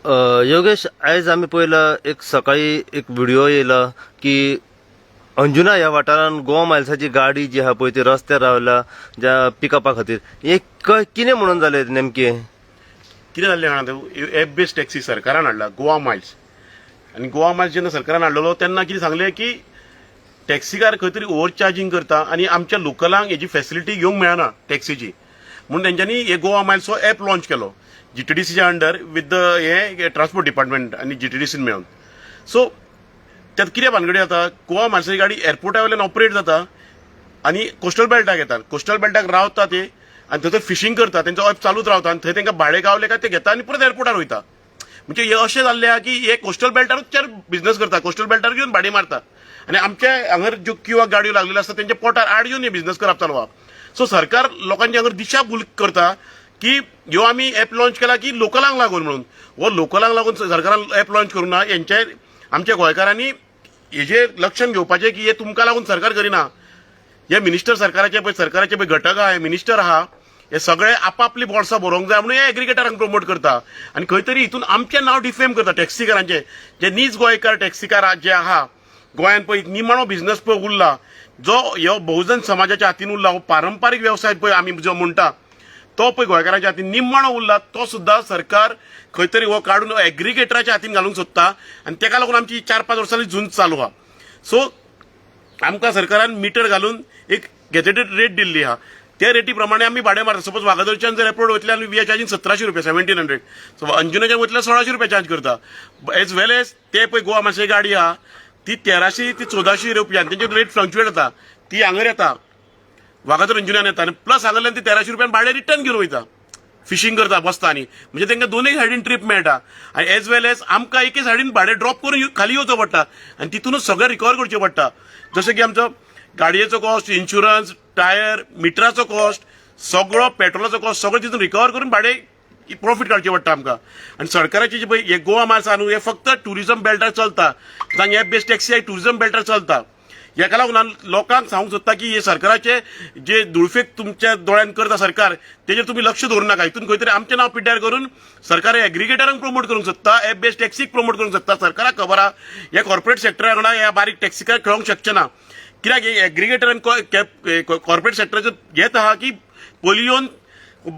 योगेश, आयज आमी पळयला एक सकाळी एक व्हिडिओ येयला की अंजुना ह्या वाठारान गोवा मायल्साची गाडी जी आहा पळय ती रस्त्यार रावल्या ज्या पिकअपा खातीर. हे कितें म्हणून जालें नेमकें? कितें जाल्लें जाणा, एप बेस्ड टॅक्सी सरकारान हाडला गोवा मायल्स. आनी गोवा मायल्स जेन्ना सरकारान हाडलेलो तेन्ना कितें सांगलें की टॅक्सीकार खंय तरी ओवर चार्जींग करता आनी आमच्या लोकलांक हेजी फेसिलिटी घेवंक मेळना टॅक्सीची म्हणून तेंच्यांनी हे गोवा मायल्स हो एप लॉन्च केलो जीटीडीसीच्या अंडर विथ the हे ट्रान्सपोर्ट डिपार्टमेंट आनी जीटीडीसीन मेळून. सो त्यात कितें भानगडी जाता, गोवा मायल्साची गाडी एअरपोर्टा वयल्यान ऑपरेट जाता आनी कोस्टल बेल्टाक येतात. कोस्टल बेल्टाक रावता ते आनी थंयसर फिशींग करता. तेंचो एप चालूच रावता आनी थंय तांकां भाडें गावलें काय ते घेता आनी परत एअरपोर्टार वयता. म्हणजे हे अशें जाल्लें आहा की हे कोस्टल बेल्टारूच चार बिझनस करता, कोस्टल बेल्टार घेवन भाडें मारता आनी आमच्या हांगर ज्यो किंवा गाडयो लागलेल्यो आसता तेंच्या पोटार आड येवन हे बिझनस करप चालू आहा. सो सरकार लोकांच्या हांगर दिशाभूल करता की ह्यो आमी एप लॉन्च केला की लोकलांक लागून म्हणून. हो लोकलांक लागून सरकारान एप लॉन्च करूं ना. हेंचे आमच्या गोंयकारांनी हेजेर लक्षात घेवपाचें की हे तुमकां लागून सरकार करिना. हे मिनिस्टर सरकाराचे पळय, सरकाराचे पळय घटक आहा, हे मिनिस्टर आहा, हे सगळे आपापली बोल्सां भरोंक जाय म्हणून हे एग्रिगेटरांक प्रमोट करता आनी खंय तरी हितून आमचें नांव डिफेम करता टॅक्सीकारांचें. जे नीज गोंयकार टॅक्सीकार जे आहा गोंयांत पळय, निमाणो बिझनस पळय उरला जो ह्यो बहुजन समाजाच्या हातीन उरला, हो पारंपारीक वेवसाय पळय आमी जो म्हणटा तो पळय गोंयकारांच्या हातीन निमाणो उरला, तो सुद्दां सरकार खंय तरी हो काडून एग्रिगेटराच्या हातीन घालूंक सोदता आनी तेका लागून आमची 4-5 वर्सांनी झूंज चालू आहा. सो आमकां सरकारान मिटर घालून एक गॅझेटेड रेट दिल्ली आहा. त्या रेटी प्रमाणे आमी भाडें मारता. सपोज वागातोरच्यान जर एअरपोर्ट वतले आनी we are charging 1700 रुपया, 1700. सो अंजुनाच्यान वतल्यार 1600 रुपया चार्ज करता. एज वेल एज ते पळय गोवा मातशे गाडी आहा ती 1300 ते 1400 रुपया तेंचे रेट फ्लक्च्युएट जाता. ती हांगर येता, वागातोर अंजुनान येता आनी प्लस हांगारल्यान ती 1300 रुपयान भाडें रिटर्न घेवन वयता, फिशींग करता बसता. आनी म्हणजे तांकां दोनूय सायडीन ट्रीप मेळटा आनी एज वेल एज आमकां एके सायडीन भाडें ड्रॉप करून खाली येवचो पडटा आनी तितूनच सगळें रिकवर करचें पडटा, जशें की आमचो गाडयेचो कॉस्ट, इन्शुरन्स, टायर, मिटराचो कॉस्ट, सगळो पेट्रोलाचो कॉस्ट, सगळो तितून रिकवर करून भाडें प्रॉफीट काडचें पडटा आमकां. आनी सरकाराची जी पळय हे गोवा मायल्स आहा न्हू, हे फक्त ट्युरिझम बेल्टार चलता. जावं एप बेस्ड टॅक्सी ट्युरिझम बेल्टार चलता. हेका लागून हांव लोकांक सांगूंक सोदता की हे सरकाराचे जे दुडफेक तुमच्या दोळ्यान करता सरकार, तेजेर तुमी लक्ष दवरूं नाका. हितून खंय तरी आमचें नांव पिड्ड्यार करून सरकार एग्रिगेटरांक प्रमोट करूंक सोदता, एप बेस्ड टॅक्सीक प्रमोट करूंक सोदता. सरकाराक खबर आहा हे कॉर्पोरेट सेक्टरा वांगडा ह्या बारीक टॅक्सीकार खेळोंक शकचे ना, कित्याक हे एग्रिगेटर आनी कॉर्पोरेट सेक्टराचो घेत आहा की पयलीं येवन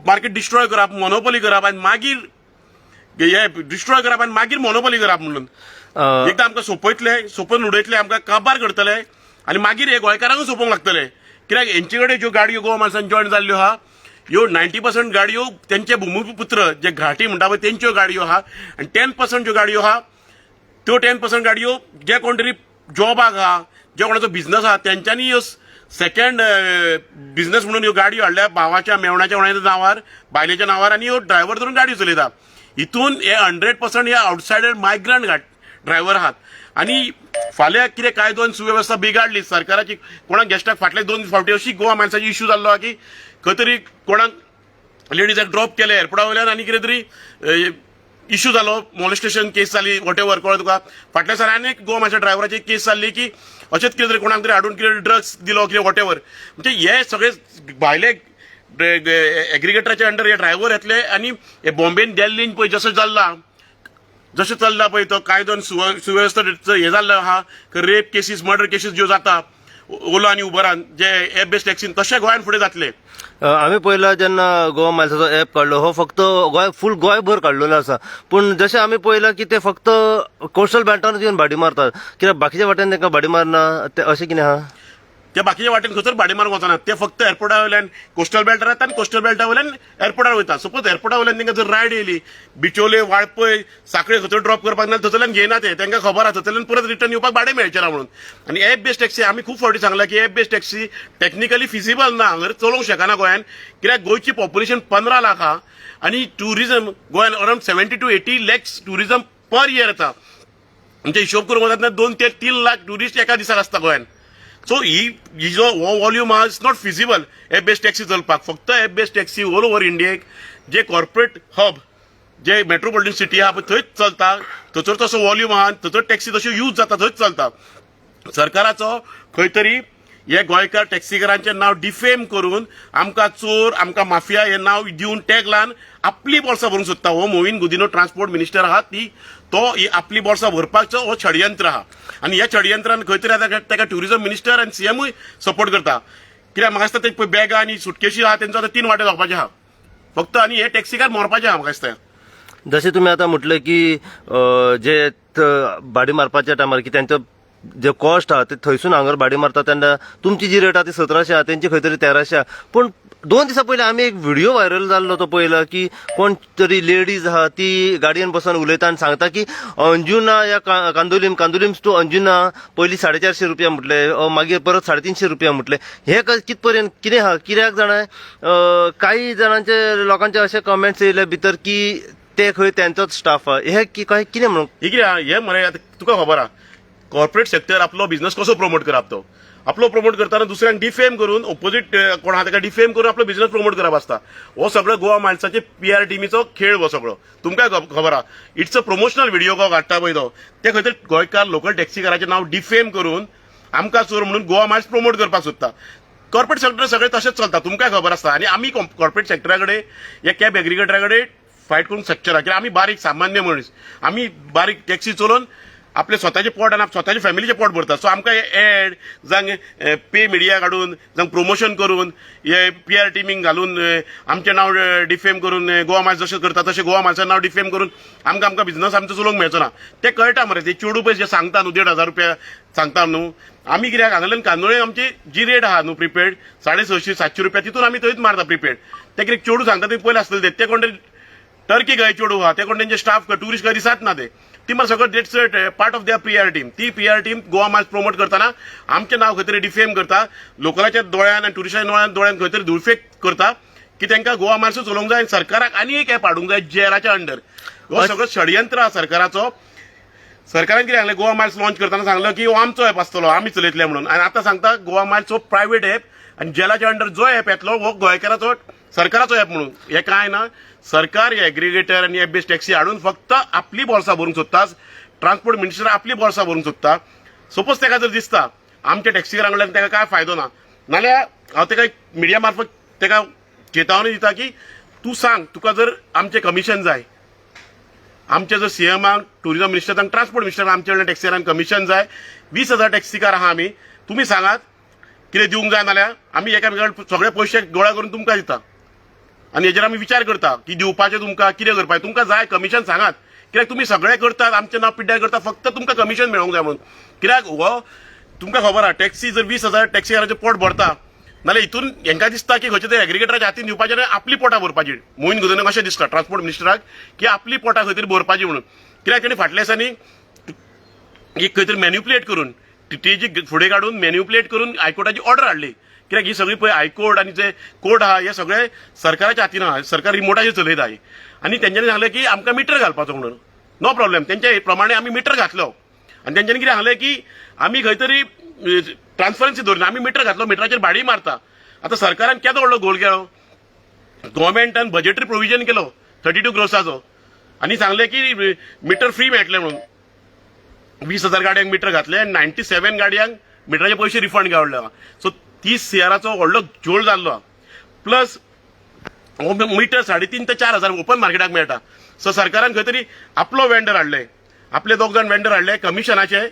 मार्केट डिस्ट्रॉय करप, मोनोपोली करप आनी मागीर हे डिस्ट्रॉय करप आनी मागीर मोनोपोली करप म्हणून. एकदां आमकां सोंपयतले, सोंपोवन उडयतले, आमकां काबार करतले आनी मागीर हे गोंयकारांकूच सोंपोवंक लागतले, कित्याक हेंचे कडेन ज्यो गाडयो गोवा मायल्सान जॉयन जाल्ल्यो आहा, ह्यो 90% गाडयो तेंचे भुमिपुत्र जे घाटी म्हणटा पळय तेंच्यो गाडयो आहा आनी 10% ज्यो गाडयो आहा त्यो 10% गाडयो जे कोण तरी जॉबाक आहा, जे कोणाचो बिझनस आहा, तेंच्यांनी ह्यो सेकंड बिझनस म्हणून ह्यो गाडयो हाडल्या भावाच्या, मेवणाच्या, कोणाच्या नांवार, बायलेच्या नांवार आनी ह्यो ड्रायव्हर धरून गाडयो चलयता. हितून हे 100% हे आउटसायडर मायग्रंट ड्रायव्हर आहात. आनी फाल्यां कितें कायदो आनी सुवेवस्था बिगाडली सरकाराची, कोणाक गेस्टाक, फाटले दोन फावटी अशी गोवा मायल्साची इश्यू जाल्लो आहा की खंय तरी कोणाक लेडीजाक ड्रॉप केले एअरपोर्टा वयल्यान आनी कितें तरी इश्यू जालो, मॉलेस्टेशन केस जाली, what ever. कळ्ळें तुका? फाटल्या दिसा आनी एक गोवा मायल्सा ड्रायव्हराची केस जाल्ली की अशेंच कितें तरी कोणाक तरी हाडून कितें ड्रग्स दिलो, कितें what ever. म्हणजे हे सगळे भायले एग्रिगेटराच्या अंडर हे ड्रायव्हर येतले आनी हे बॉम्बेन दिल्लीन पळय जसो चल्ला, जशें चल्ला पळय तो कायदो आनी सुवेवस्था हे जाल्लो आहा, रेप केसीस, मर्डर केसीस ज्यो जाता ओला आनी उबरान जे एप बेस्ड टॅक्सीन, तशें गोंयान फुडें जातले. आमी पळयला जेन्ना गोवा मायल्साचो एप काडलो, हो फक्त गोंय फूल गोंयभर काडलेलो आसा, पूण जशें आमी पळयलां की ते फक्त कोस्टल बेल्टानूच येवन भाडी मारतात. कित्याक बाकीच्या वाटेन तांकां भाडी मारना ते, अशें कितें आहा? ते बाकीच्या वाटेन खंयसर भाडें मारूंक वचना. ते फक्त एअरपोर्टा वयल्यान कोस्टल बेल्टार येता आनी कोस्टल बेल्टा वयल्यान एअरपोर्टार वयता. सपोज एअरपोर्टा वयल्यान तांकां जर रायड येयली बिचोले, वाळपय, साखळे खंयसर ड्रॉप करपाक ना, थंयसरल्यान घेयना ते. तांकां खबर आसा थंयसरल्यान परत रिटर्न येवपाक भाडें मेळचें ना म्हणून. आनी एप बेस्ड टॅक्सी आमी खूब फावटी सांगलां की app based taxi technically feasible ना, हांगर चलोवंक शकना गोंयान, कित्याक गोंयची पॉप्युलेशन 15 लाख आहा आनी ट्युरिझम गोंयान around 70 to 80 lakhs tourism per year येता. म्हणजे हिशोब करूंक वतात ना, 2 ते 3 लाख ट्युरिस्ट एका दिसाक आसता गोंयान. सो ही ही जो हो वॉल्यूम आहा, it's not feasible app based taxi चलपाक. फक्त app based taxi all over इंडियेक जे कॉर्पोरेट हब, जे मेट्रोपॉलिटन सिटी आहा पळय थंयच चलता. थंयसर तसो वॉल्यूम आहा, थंयसर टॅक्सी तश्यो यूज जाता, थंयच चलता. सरकाराचो खंय तरी हे गोंयकार टॅक्सीकारांचें नांव डिफेम करून आमकां चोर, आमकां माफिया हे नांव दिवन टॅग लावन आपली बोल्सां भरूंक सोदता. हो मोहीन गुदिन्हो ट्रान्सपोर्ट मिनिस्टर आहा, ती तो ही आपली बोल्सां भरपाचो हो षडयंत्र आहा. आनी ह्या षडयंत्रान खंय तरी आतां ताका ट्युरिझम मिनिस्टर आनी सीएमूय सपोर्ट करता. कित्याक म्हाका दिसता ते पळय बॅगां आनी सुटकेशी आहा तेंचो आतां तीन वांटे जावपाचे आहा फक्त, आनी हे टॅक्सीकार मरपाचे आहा म्हाका दिसता. जशें तुमी आतां म्हटलें की जे भाडी मारपाच्या टायमार की तेंचो जे कॉस्ट आहा ते थंयसून हांगर भाडी मारता तेन्ना तुमची जी रेट आहा ती 1700 आहा, तेंची खंय तरी 1300 आहा. पूण 2 दिसां पयलीं आमी एक व्हिडिओ व्हायरल जाल्लो तो पळयला की कोण तरी लेडीज आहा ती गाडयेन बसून उलयता आनी सांगता की अंजुना या कांदोलीम, कांदोलीम टू अंजुना पयलीं 450 रुपया म्हटले, मागीर परत 350 रुपया म्हटले. हे कित पर्यंत कितें आहा? कित्याक जाणा, काही जाणांचे लोकांचे अशे कमेंट्स येयले भितर की ते खंय तेंचोच स्टाफ आहा. हे काय कितें म्हणून? ही कितें आहा, हे मरे आतां तुका खबर आहा कॉर्पोरेट सेक्टर आपलो बिझनस कसो प्रमोट करप. तो आपलो प्रमोट करतना दुसऱ्यांक डिफेम करून, ओपोजीट कोण आहा ताका डिफेम करून आपलो बिझनस प्रमोट करप आसता. हो सगळो गोवा मायल्साचे पी आर टिमीचो खेळ हो सगळो. तुमकां खबर आहा, it's a promotional video को काडटा पळय तो, ते खंय तरी गोंयकार लोकल टॅक्सीकाराचें नांव डिफेम करून आमकां चोर म्हणून गोवा मायल्स प्रमोट करपाक सोदता. कॉर्पोरेट सेक्टर सगळें तशेंच चलता, तुमकां खबर आसता. आनी आमी कॉर्पोरेट सेक्टरा कडेन, ह्या कॅब एग्रिगेटरा कडेन फायट करूंक शकचे ना, कित्याक आमी बारीक सामान्य मनीस. आमी बारीक टॅक्सी चलोवन आपले स्वताचे पोट आनी स्वताच्या फॅमिलीचे पोट भरता. सो आमकां हे एड जावं पे मिडिया काडून जावं प्रमोशन करून हे पी आर टिमींक घालून आमचें नांव डिफेम करून गोवा मायल्स जशें करता तशें गोवा मायल्साचें नांव डिफेम करून आमकां बिझनस आमचो चलोवंक मेळचो ना. ते कळटा मरे, ते चेडूं पळय जे सांगता न्हू, 1500 रुपया सांगता न्हू. आमी कित्याक हांगाल्यान कांदोळे आमची जी रेट आहा न्हू प्रिपेड 650 700 रुपया, तितून आमी थंयच मारता प्रिपेड. ते कितें चेडूं सांगता ते पयलें आसतलें, ते कोण तरी टर्की खंय चेडूं आहा, ते कोण तेंचे स्टाफ ट्युरिस्ट खंय दिसात ना. ते ती मात सगळं that's part of their PR team. ती PR team Goa Miles promote करतना आमचें नांव खंय तरी डिफेम करता, लोकलाच्या दोळ्यान आनी ट्युरिस्टाच्या दोळ्यान खंय तरी धुळफेक करता की तांकां गोवा मायल्सूच चलोवंक जाय आनी सरकाराक आनी एक एप हाडूंक जाय जेलाच्या अंडर. हो सगळो षडयंत्र आहा सरकाराचो. सरकारान कितें सांगलें, गोवा मायल्स लॉन्च करतना सांगलो की हो आमचो एप आसतलो, आमी चलयतले म्हणून. आनी आतां सांगता गोवा मायल्स हो प्रायवेट एप आनी जेलाच्या अंडर जो एप येतलो हो गोंयकाराचो सरकाराचो एप म्हणून. हे कांय ना, सरकार हे एग्रिगेटर आनी एप बेस टॅक्सी हाडून फक्त आपली बोल्सां भरूंक सोदता. ट्रान्सपोर्ट मिनिस्टर आपली बोल्सां भरूंक सोदता. सपोज ताका जर दिसता आमच्या टॅक्सीकारां कडल्यान ताका काय फायदो ना, नाल्यार हांव ताका मिडिया मार्फत ताका चेतावणी दिता की तूं सांग, तुका जर आमचें कमिशन जाय, आमचे जर सीएमाक, टुरिझम मिनिस्टरांक, ट्रान्सपोर्ट मिनिस्टरांक आमचे कडल्यान टॅक्सीकारांक कमिशन जाय, 20,000 टॅक्सीकार आहा आमी, तुमी सांगात कितें दिवंक जाय, नाल्यार आमी एकामेकां सगळे पयशे गोळा करून तुमकां दिता. आनी हेजेर आमी विचार करता की दिवपाचें तुमकां कितें करपाचें, तुमकां जाय कमिशन सांगात. कित्याक तुमी सगळें करतात, आमचें नांव पिड्ड्यार करता, फक्त तुमकां कमिशन मेळोंक जाय म्हणून. कित्याक हो तुमकां खबर आहा, टॅक्सी जर 20,000 टॅक्सीकाराचें पोट भरता नाल्यार हितून हेंकां दिसता की खंयच्या तरी एग्रिगेटराच्या हातीन दिवपाचें आनी आपली पोटां भरपाची. मोहीन गुदिन्होक अशें दिसता ट्रान्सपोर्ट मिनिस्टराक की आपली पोटां खंय तरी भरपाची म्हणून. कित्याक तेणी फाटल्या दिसांनी एक खंय तरी मॅन्युपुलेट करून टीटीएची फुडें काडून मॅन्युपुलेट करून हायकोर्टाची ऑर्डर हाडली. कित्याक ही सगळी पळय हायकोर्ट आनी जे कोर्ट आहा हे सगळे सरकाराच्या हातीन आहा, सरकार रिमोटाचेर चलयता. आनी तेंच्यांनी सांगलें की आमकां मिटर घालपाचो म्हणून. नो प्रॉब्लेम, तेंच्या प्रमाणे आमी मिटर घातलो. आनी तेंच्यांनी कितें सांगलें की आमी खंय तरी ट्रान्सपरन्सी दवरना, आमी मिटर घातलो, मिटराचेर भाडी मारता. आतां सरकारान केदो व्हडलो गोल केलो, गव्हर्मेंटान बजेटरी प्रोविजन केलो 32 क्रोर्साचो आनी सांगलें की मिटर फ्री मेळटलें म्हणून. 20,000 गाडयांक मिटर घातले आनी 97 गाडयांक मिटराचे पयशे रिफंड गावले. सो 30 सीआराचो व्हडलो झोल जाल्लो. प्लस हो मिटर 3.5 ते 4 हजार ओपन मार्केटाक मेळटा. सो सरकारान खंय तरी आपलो वेंडर हाडले, आपले दोग जाण वेंडर हाडले कमिशनाचे,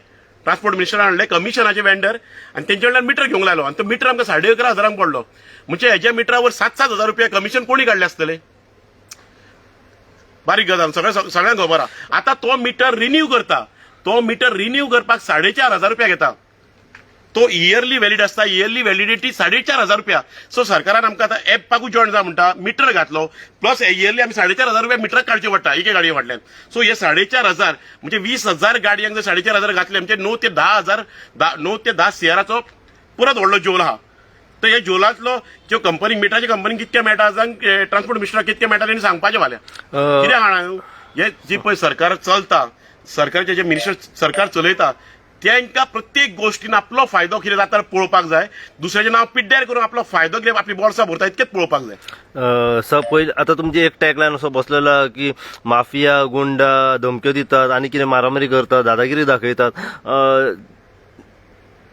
ट्रान्सपोर्ट मिनिस्टरान हाडले कमिशनाचे वेंडर आनी तेंचे कडल्यान मिटर घेवंक लायलो. आनी तो मिटर आमकां 11,500 हजारांक पडलो. म्हणजे हेज्या मिटरावर 7-7 हजार रुपया कमिशन कोणी काडले आसतले? बारीक गजाल सगळें सगळ्यांक खबर आहा. आतां तो मिटर रिन्यू करता, तो मिटर रिन्यू करपाक 4,500 रुपया घेता. तो इयरली व्हॅलिड आसता, इयरली व्हॅलिडिटी 4,500 रुपया. सो सरकारान आमकां आतां एपाकूच जॉयन जा म्हणटा, मिटर घातलो, प्लस इयरली आमी 4,500 रुपया मिटराक काडचे पडटा एके गाडये फाटल्यान. सो हे 4,500 म्हणजे 20,000 गाडयांक जर 4,500 घातले म्हणजे 9 ते 10 हजार, 9 ते 10 सीआराचो परत व्हडलो झोल आहा. तर हे झोलांतलो ज्यो कंपनी, मिटराच्या कंपनीक कितके मेळटा जावं ट्रान्सपोर्ट मिनिस्टराक कितके मेळटा तेणी सांगपाचें फाल्यां. कितें जाणा, हे जी पळय सरकार चलता, सरकारचे जे मिनिस्टर सरकार चलयता, तांकां प्रत्येक गोश्टीन आपलो फायदो कितें जाता पळोवपाक जाय. दुसऱ्याचें नांव पिड्ड्यार करून आपलो फायदो कितें, आपली बोल्सां भरता इतकेच पळोवपाक जाय. सर, पयलीं आतां तुमची एक टॅगलायन असो बसलेला की माफिया गुंडा धमक्यो दितात आनी कितें मारामारी करतात, दादागिरी दाखयतात.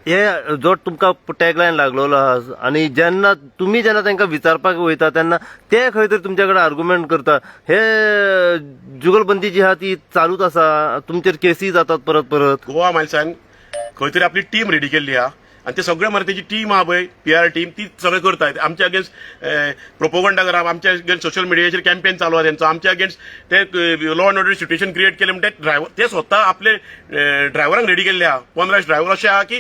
हे जो तुमकां टॅगलायन लागलेलो आहा आनी जेन्ना तुमी जेन्ना तांकां विचारपाक वयता तेन्ना ते खंय तरी तुमच्या कडेन आर्गुमेंट करता. हे जुगलबंदी जी आहा ती चालूच आसा, तुमचेर केसी जातात परत परत. गोवा मायल्सान खंय तरी आपली टीम रेडी केल्ली आहा आनी ते सगळे मरे तेजी टीम आहा पळय, पीआर टीम, ती सगळें करता. आमच्या अगेन्स्ट प्रोपोगंडा करप, आमच्या अगेन्स्ट सोशल मिडियाचेर कॅम्पेन चालू आहा तेंचो, आमच्या अगेन्स्ट ते law and order situation create केले. म्हणटे ड्रायव्हर ते स्वता आपले ड्रायव्हरांक रेडी केल्ले आहा. 15 ड्रायव्हर अशे आहा की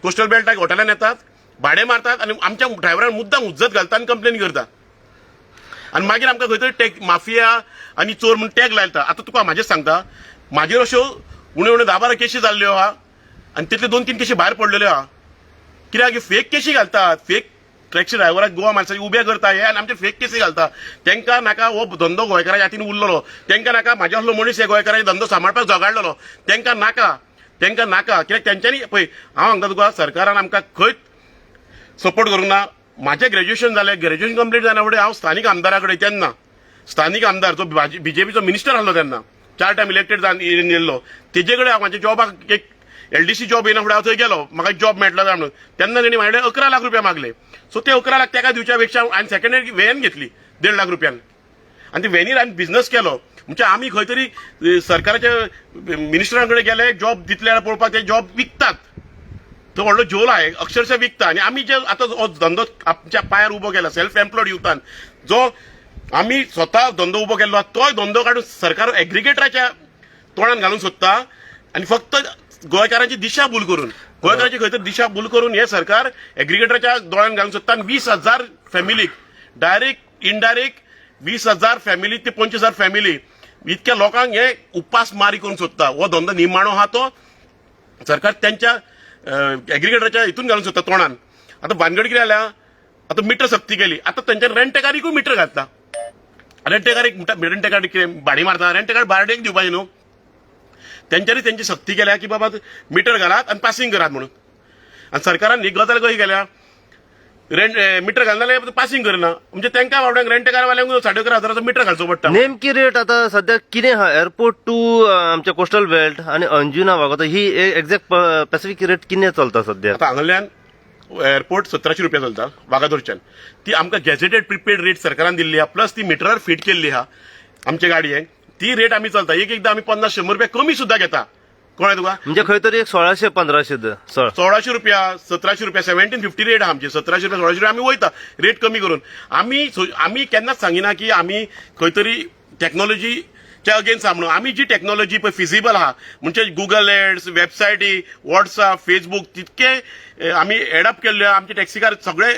कोस्टल बेल्टाक हॉटेलान येतात, भाडें मारतात आनी आमच्या ड्रायव्हरांक मुद्दाम हुज्जत घालता आनी कंप्लेन करता आनी मागीर आमकां खंय तरी टॅग माफिया आनी चोर म्हूण टॅग लायता. आतां तुका म्हाजेच सांगता, म्हाजेर अश्यो उणे उणे 10-12 केशी जाल्ल्यो आहा आनी तितले 2-3 केशी भायर पडलेल्यो आहा. कित्याक फेक केशी घालतात, फेक टॅक्सी ड्रायव्हराक गोवा मायल्साचे उबे करता हे आनी आमचे फेक केसी घालता. तांकां नाका हो धंदो गोंयकाराच्या हातीन उरलेलो, तांकां नाका म्हाज्या असलो मनीस हे गोंयकाराचे धंदो सांबाळपाक झगडलेलो, तांकां नाका, तांकां नाका. कित्याक तेंच्यांनी पळय, हांव सांगता तुका, सरकारान आमकां खंयच सपोर्ट करूंक ना. म्हाजें ग्रॅज्युएशन जालें, ग्रॅज्युएशन कंप्लीट जायना फुडें हांव स्थानीक आमदारा कडेन, तेन्ना स्थानीक आमदार जो बीजेपीचो मिनिस्टर आसलो तेन्ना, 4 टायम इलेक्टेड जावन येयल्लो, तेजे कडेन हांव म्हाज्या जॉबाक एक एलडीसी जॉब येयना फुडें हांव थंय गेलो, म्हाका जॉब मेळटलो काय म्हणून. तेन्ना तेणी म्हाजे कडेन 11 लाख रुपया मागले. सो ते 11 लाख तेका दिवच्या पेक्षा हांवें सेकंड हँड व्हॅन घेतली 1.5 लाख रुपयान आनी ते व्हॅनीर हांवें बिझनस केलो. म्हणजे आमी खंय तरी सरकाराच्या मिनिस्टरा कडेन गेले जॉब दितले जाल्यार पळोवपाक, ते जॉब विकतात. तो व्हडलो झोल आहे, अक्षरशः विकता. आनी आमी जे आतां हो धंदो आमच्या पांयार उबो केला, सेल्फ एम्प्लॉयड युथान जो आमी स्वता धंदो उबो केल्लो आहा, तोय धंदो काडून सरकार एग्रिगेटराच्या तोंडान घालूंक सोदता आनी फक्त गोंयकारांची दिशा भूल करून, गोंयकारांची खंय तरी दिशा भूल करून हे सरकार एग्रिगेटराच्या दोळ्यान घालूंक सोदता. आनी 20,000 फॅमिलीक डायरेक्ट इनडायरेक्ट, 20,000 फॅमिली ते 25,000 फॅमिली, इतक्या लोकांक हे उपास मारी करूंक सोदता. हो धंदो निमाणो आहा तो सरकार त्यांच्या एग्रिगेटराच्या हितून घालूंक सोदता तोंडान. आतां भानगड कितें जाल्या, आतां मिटर सक्ती केली, आतां तेंच्या रेंटेकारीकूय मिटर घातला. रेंटेकारीक म्हणटा, रेंटेकार कितें भाडी मारता? रेंटेकार भाडेक दिवपाचें न्हू. तेंच्यांनी तेंची सक्ती केल्या की बाबा मिटर घालात आनी पासिंग करात म्हणून. आनी सरकारान ही गजाल कशी केल्या, रेंट मिटर घालना जाल्यार पासिंग करना. म्हणजे तेंकां बाबड्यांक रेंटेकार वाल्यांक 11,500 हजाराचो मिटर घालचो पडटा. नेमकी रेट आता सध्या कितें आहा एअरपोर्ट टू आमच्या कोस्टल बेल्ट आनी अंजुना वागातोर ही एक्झॅक्ट स्पेसिफीक रेट कितें चलता सध्या? आता हांगाल्यान एअरपोर्ट 1700 रुपया चलता वागातोरच्यान. ती आमकां गॅझेटेड प्रिपेड रेट सरकारान दिल्ली आहा, प्लस ती मिटरार फिट केल्ली आहा आमच्या गाडयेक, ती रेट आमी चलता. एक एकदां आमी 50-100 रुपया कमी सुद्दां घेता. कळ्ळें तुका? म्हणजे खंय तरी एक 1600 1500 16. 1600 रुपया, 1700 रुपया, 1750 रेट आहा आमची. 1700 रुपया, 1600 रुपया आमी वयता रेट कमी करून. आमी केन्नाच सांगिना की आमी खंय तरी टॅक्नॉलॉजीच्या अगेन्स्ट आहा म्हणून. आमी जी टॅक्नॉलॉजी पळय फिजिबल आहा, म्हणजे गुगल एड्स, वेबसायटी, वॉट्सअप, फेसबूक, तितके आमी एडप्ट केल्ले आहा. आमचे टॅक्सीकार सगळे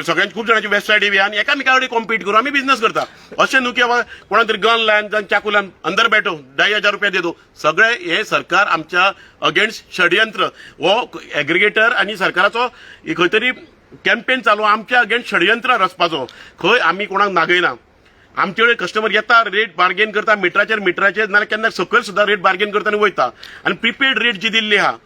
सगळ्यांची खूब जाणांची वेबसायटी बी आहा आनी एकामेका कडेन कॉम्पीट करून आमी बिझनस करता. अशें न्हू की बाबा कोणा तरी गन लायन जावं चाकू लायन अंदर बैठो, 2500 रुपया दे दो. सगळे हे सरकार आमच्या अगेन्स्ट षडयंत्र, हो एग्रिगेटर आनी सरकाराचो खंय तरी कॅम्पेन चालू आमच्या अगेन्स्ट षडयंत्र रचपाचो. खंय आमी कोणाक नागयना. आमचे कडेन कस्टमर येता, रेट बार्गेन करता मिटराचेर मिटराचेर, नाल्यार केन्ना सकयल सुद्दां रेट बार्गेन करता आनी वयता. आनी प्रिपेड रेट जी दिल्ली आहा,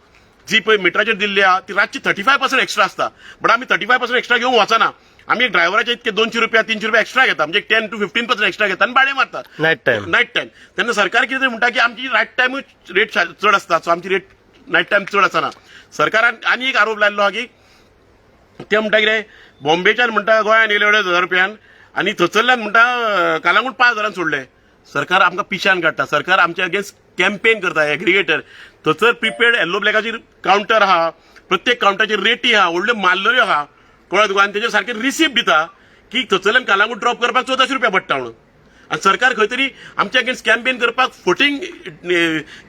जी पळय मिटराचेर दिल्ली आहा, ती रातची 35% एक्स्ट्रा आसता. बट आमी 35% एक्स्ट्रा घेवंक वचना. आमी एक ड्रायव्हराचे इतके 200 रुपया, 300 रुपया एक्स्ट्रा घेता, म्हणजे 10 टू 15% एक्स्ट्रा घेता आनी भाडें मारता. Night time. Night time. तेन्ना सरकार कितें तरी म्हणटा की आमची नायट टायमूच रेट चड आसता, सो आमची रेट नायट टायम चड आसना. सरकारान आनी एक आरोप लायल्लो आहा की ते म्हणटा कितें, बॉम्बेच्यान म्हणटा गोंयान येयले 2,500 रुपयान आनी थंयसरल्यान म्हणटा कालांगूट 5 हजारान सोडले. सरकार आमकां पिशान काडटा. सरकार आमच्या अगेन्स्ट कॅम्पेन करता. एग्रिगेटर थंयसर प्रिपेड येल्लो ब्लॅकाचेर कावंटर आहा, प्रत्येक कावंटराचेर रेटी आहा, व्हडल्यो मारलेल्यो आहा. कळ्ळें तुका? आनी तेजेर सारके रिसिप्ट दिता की थंयसरल्यान कालांगूट ड्रॉप करपाक 1400 रुपया पडटा म्हणून. आनी सरकार खंय तरी आमच्या अगेन्स्ट कॅम्पेन करपाक फटींग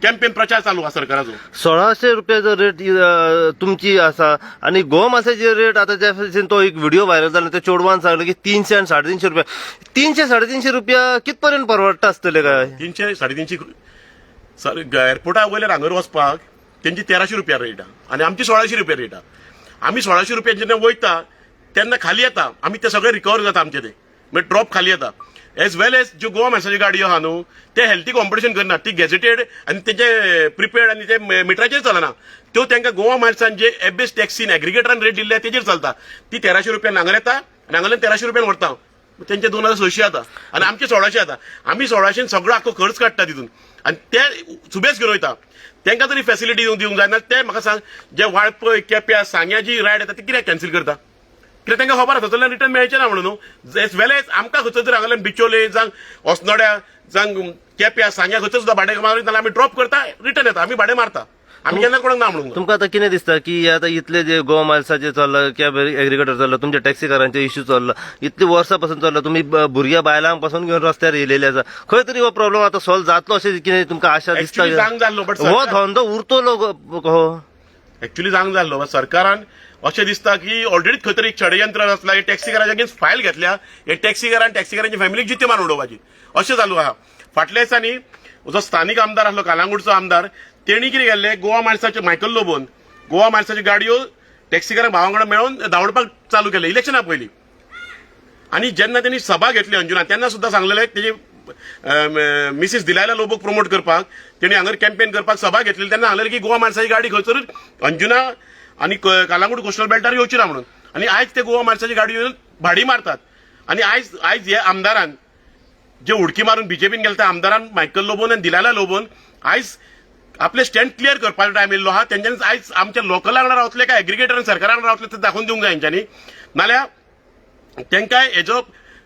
कॅम्पेन प्रचार चालू आहा सरकाराचो. 1600 रुपयाचो रेट तुमची आसा आनी गोवा मासाची रेट आतां ज्या भशेन तो एक व्हिडिओ व्हायरल जाला, त्या चेडवान सांगलें की 300 आनी 350 रुपया, 300 350 रुपया कित पर्यंत परवडटा आसतले काय? 300 350. सर, एअरपोर्टा वयल्यान हांगर वचपाक तेंची 1300 रुपया रेट आहा आनी आमची 1600 रुपया रेट आहा. आमी 1600 रुपया जेन्ना वयता तेन्ना खाली येता आमी, ते सगळे रिकवर जाता आमचे, ते म्हणजे ड्रॉप खाली येता. एज वेल एज ज्यो गोवा मायल्साच्यो गाडयो आहा न्हू, ते हेल्थी कॉम्पिटिशन करना. ती गॅझेटेड आनी तेजे प्रिपेड आनी ते मिटराचेर चलना. त्यो तांकां गोवा मायल्सान जे एबेस टॅक्सीन एग्रिगेटरान रेट दिल्ले तेजेर चलता. ती 1300 रुपया हांगर येता आनी हांगाल्यान 1300 रुपयान व्हरता. तेंचे 2600 जाता आनी आमचे 1600 जाता. आमी 1600 सगळो आख्खो खर्च काडटा तितून आनी ते सुबेज घेवन वयता. तांकां तरी फेसिलिटी दिवंक जाय ना. ते म्हाका सांग, जे वाळपय, केप्या, सांग्या जी रायड येता ती कित्याक कॅन्सील करता? कित्याक तांकां खबर आसा थंयसरल्यान रिटर्न मेळचें ना म्हणून न्हू. एज वेल एज आमकां खंयसर जर हांगाल्यान बिचोले जावं अस्नोड्या जावं केप्या, सांग्या खंयसर सुद्दां भाडें मारून जाल्यार आमी ड्रॉप करता, रिटर्न येता. आमी भाडें मारता, आमी केन्ना कोणाक ना म्हणूंक ना. तुमकां आतां कितें दिसता की हे आतां इतले जे गोवा मायल्साचे चल्ला, कॅब एग्रीगेटर चल्ला, तुमच्या टॅक्सीकारांचे इश्यू चल्ला, इतले वर्सां पासून चल्ला, तुमी भुरग्या बायलां पासून घेवन रस्त्यार येयलेले आसा, खंय तरी हो प्रॉब्लम आतां सॉल्व जातलो अशें कितें तुमकां आशा दिसता? Actually जावंक जाल्लो, but हो धंदो उरतलो हो? एक्च्युली जावंक जाल्लो, बट सरकारान अशें दिसता की ऑलरेडी खंय तरी एक षडयंत्र आसला. हे टॅक्सीकाराच्या अगेन्स्ट फायल घेतल्या, हे टॅक्सीकारान टॅक्सीकारांच्या फॅमिलीक जिते मारून उडोवपाची अशें चालू आहा. फाटल्या दिसांनी जो स्थानीक आमदार आसलो, कालांगूटचो आमदार, तेणी कितें केल्लें, गोवा मायल्साचे मायकल लोबोन गोवा मायल्साच्यो गाडयो टॅक्सीकारांक भावां वांगडा मेळोवन धांवडपाक चालू केलें इलेक्शना पयलीं. आनी जेन्ना तेणी सभा घेतली अंजुना, तेन्ना सुद्दां सांगलेलें, तेजी मिसीस दिलायला लोबोक प्रमोट करपाक तेणी हांगर कॅम्पेन करपाक सभा घेतली, तेन्ना सांगलेलें की गोवा मायल्साची गाडी खंयसरूच अंजुना आनी कालांगूट कोस्टल बेल्टार येवची ना म्हणून. आनी आयज ते गोवा मायल्साची गाडी येवन भाडी मारतात. आनी आयज हे आमदारान जे उडकी मारून बीजेपीन गेले त्या आमदारान मायकल लोबोन आनी दिलायला लोबोन आयज आपले स्टँड क्लियर करपाचो टायम येयल्लो आहा. तेंच्यांनी आयज आमच्या लोकला वांगडा रावतले काय एग्रीगेटर आनी सरकारा वांगडा रावतले ते दाखोवन दिवंक जाय तेंच्यांनी. नाल्यार तांकां हेजो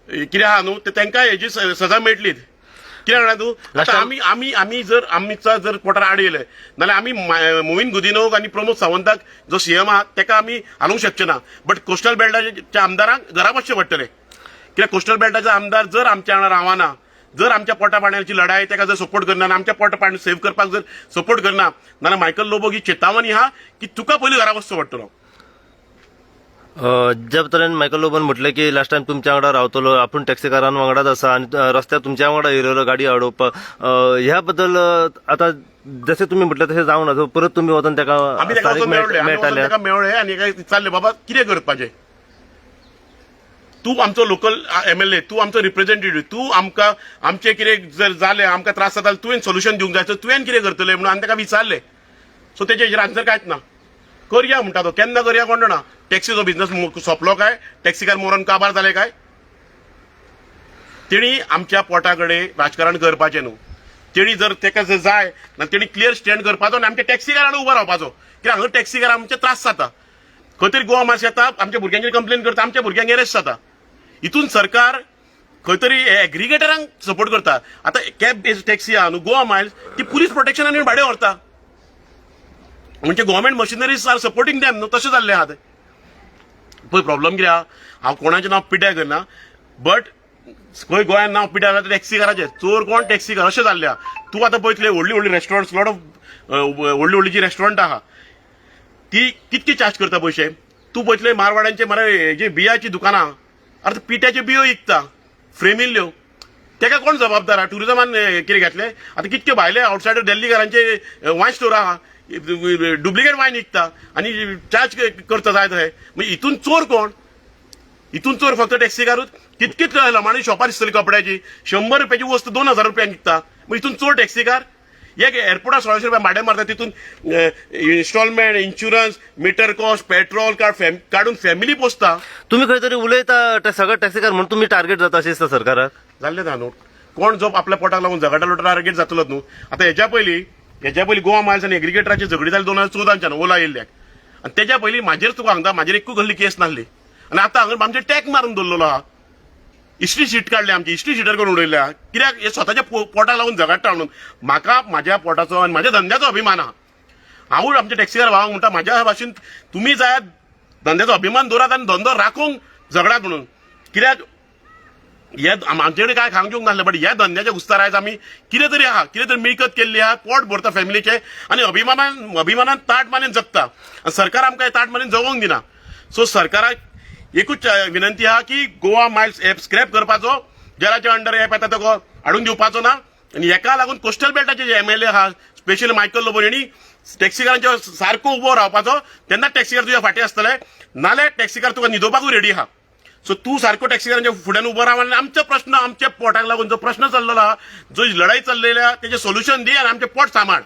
कितें आहा न्हू, ते तांकां हेजी सजा मेळटली. कितें जाणा तूं, आतां आमी आमी आमी जर आमचा जर पोटार आड येयले नाल्यार आमी मोहीन गुदिनोक आनी प्रमोद सावंताक जो सीएम आहा तेका आमी हालोवंक शकचे ना, बट कोस्टल बेल्टाच्या आमदारांक घरा बसचें पडटलें. कित्याक कोस्टल बेल्टाचे आमदार जर आमच्या वांगडा रावना, जर आमच्या पोटा पाण्याची लढाई तेका जर सपोर्ट करना आनी आमच्या पोटा पाणी सेव्ह करपाक जर सपोर्ट करना नाल्यार मायकल लोबोक ही चेतावणी आहा की तुका पयलीं घरा बसचो पडटलो. ज्या तरेन मायकल लोबोन म्हटलें की लास्ट टायम तुमच्या वांगडा रावतलो, आपूण टॅक्सीकारां वांगडाच आसा आनी रस्त्यार तुमच्या वांगडा येयलेलो गाडी अडोवपाक, ह्या बद्दल आतां जशें तुमी म्हटलें तशें जावंक ना, सो परत तुमी वचोन तेका आमी तेका स्थानीक वचून मेळ्ळे, आमी वचून मेळटाले? तेका मेळ्ळे आनी काय विचारलें, बाबा कितें करपाचें? तूं आमचो लोकल एमएलए, तूं आमचो रिप्रेझेंटेटिव्ह, तूं आमकां आमचें कितें जर जालें, आमकां त्रास जाता जाल्यार तुवें सोल्युशन दिवंक जाय. सो तुवें कितें करतलें म्हणून आमी ताका विचारलें. सो तेजेर हेजेर आन्सर कांयच ना. करया म्हणटा तो, केन्ना करया कोण जाणा. टॅक्सीचो बिझनस सोंपलो काय टॅक्सीकार मोरोन काबार जाले काय? तेणी आमच्या पोटा कडेन राजकारण करपाचें न्हू. तेणी जर तेका जर जाय जाल्यार तेणी क्लियर स्टँड करपाचो आनी आमच्या टॅक्सीकारान उबो रावपाचो. कित्याक हांगा टॅक्सीकार आमचे त्रास जाता. खंय तरी गोवा मार्श येता, आमच्या भुरग्यांचेर कंप्लेन करता, आमच्या भुरग्यांक एरेस्ट जाता. हितून सरकार खंय तरी एग्रीगेटरांक सपोर्ट करता. आतां कॅब बेस्ड टॅक्सी आहा न्हू गोवा मायल्स, ती पुलीस प्रोटेक्शनान भाडें व्हरता. म्हणजे government machineries are supporting them न्हू, तशें जाल्लें आहा तें. पळय, प्रॉब्लम कितें आहा, हांव कोणाचें नांव पिड्ड्यार करना, बट खंय गोंयांत नांव पिड्ड्यार जाता टॅक्सीकाराचें. चोर कोण? टॅक्सीकार. अशें जाल्लें आहा. तूं आतां पळयतले व्हडली व्हडली रेस्टॉरंट्स, लॉट ऑफ व्हडली व्हडली जी रेस्टॉरंट आहा ती कितके चार्ज करता पयशे. तूं पळयतले मारवाड्यांचे मरे जे बियाची दुकानां, आतां पिठ्याच्यो बियो विकता फ्रेमिल्ल्यो, तेका कोण जबाबदार आहा? टुरिजमान कितें घेतलें? आतां कितके भायले आउटसायडर दिल्लीकारांचे वायन स्टोर आहा, डुप्लिकेट वायन विकता आनी चार्ज करता जाय तशें. मागीर हितून चोर कोण? हितून चोर फक्त टॅक्सीकारूच. कितकीच लमाणी शॉपार दिसतली कपड्याची, 100 रुपयाची वस्तू 2000 रुपयांक विकता. मागीर हितून चोर टॅक्सीकार. एक एअरपोर्टार 1600 रुपया भाडें मारता, तितून installment, insurance, meter cost, petrol काडून फॅमिली पोसता. तुमी खंय तरी उलयता ते सगळे टॅक्सीकार म्हणून तुमी टार्गेट जाता अशें दिसता सरकाराक? जाल्लें ना न्हू. कोण जो आपल्या पोटाक लागून झगडटालो टार्गेट जातलोच न्हू. आतां हेज्या पयलीं गोवा मायल्स आनी एग्रीगेटराची झगडी जाली 2014च्यान ओला येयल्ल्याक. आनी तेज्या पयलीं म्हाजेर, तुका सांगता, म्हाजेर एकूय कसली केस नासली. आनी आतां हांगा आमचेर टॅग मारून दवरलेलो आहा. हिस्ट्री शीट काडली आमची, हिस्ट्री शिटर करून उडयल्या. कित्याक? हे स्वताच्या पोटाक लागून झगडटा म्हणून. म्हाका म्हाज्या पोटाचो आनी म्हाज्या धंद्याचो अभिमान आहा. हांवूय आमच्या टॅक्सीकार भावांक म्हणटा, म्हाज्या भाशेन तुमी जायात, धंद्याचो अभिमान दवरात आनी धंदो राखूंक झगडात म्हणून. कित्याक हे आमचे कडेन काय खावंक जेवंक नासलें, बट ह्या धंद्याच्या घुस्तार आयज आमी कितें तरी आहा, कितें तरी मिळकत केल्ली आहा, पोट भरता फॅमिलीचे आनी अभिमानान ताट मानेन जगता. आनी सरकार आमकां ताट मानेन जगोवंक दिना. सो सरकाराक एकूच विनंती आहा की गोवा मायल्स एप स्क्रॅप करपाचो, जेलाच्या अंडर एप येता तो हाडून दिवपाचो ना. आनी हेका लागून कोस्टल बेल्टाचे जे एमएलए आहा, स्पेशली मायकल लोबो, हेणी टॅक्सीकारांच्या सारको उबो रावपाचो. तेन्ना टॅक्सीकार तुज्या फाटीं आसतले, नाल्यार टॅक्सीकार तुका न्हिदोवपाकूय रेडी आहा. सो तूं सारको टॅक्सीकारांच्या फुड्यान उबो राव आनी आमचो प्रश्न, आमच्या पोटाक लागून जो प्रश्न चल्लेलो आहा, जो लढाई चल्लेली आहा, तेजें सोल्युशन दी आनी आमचें पोट सांबाळ.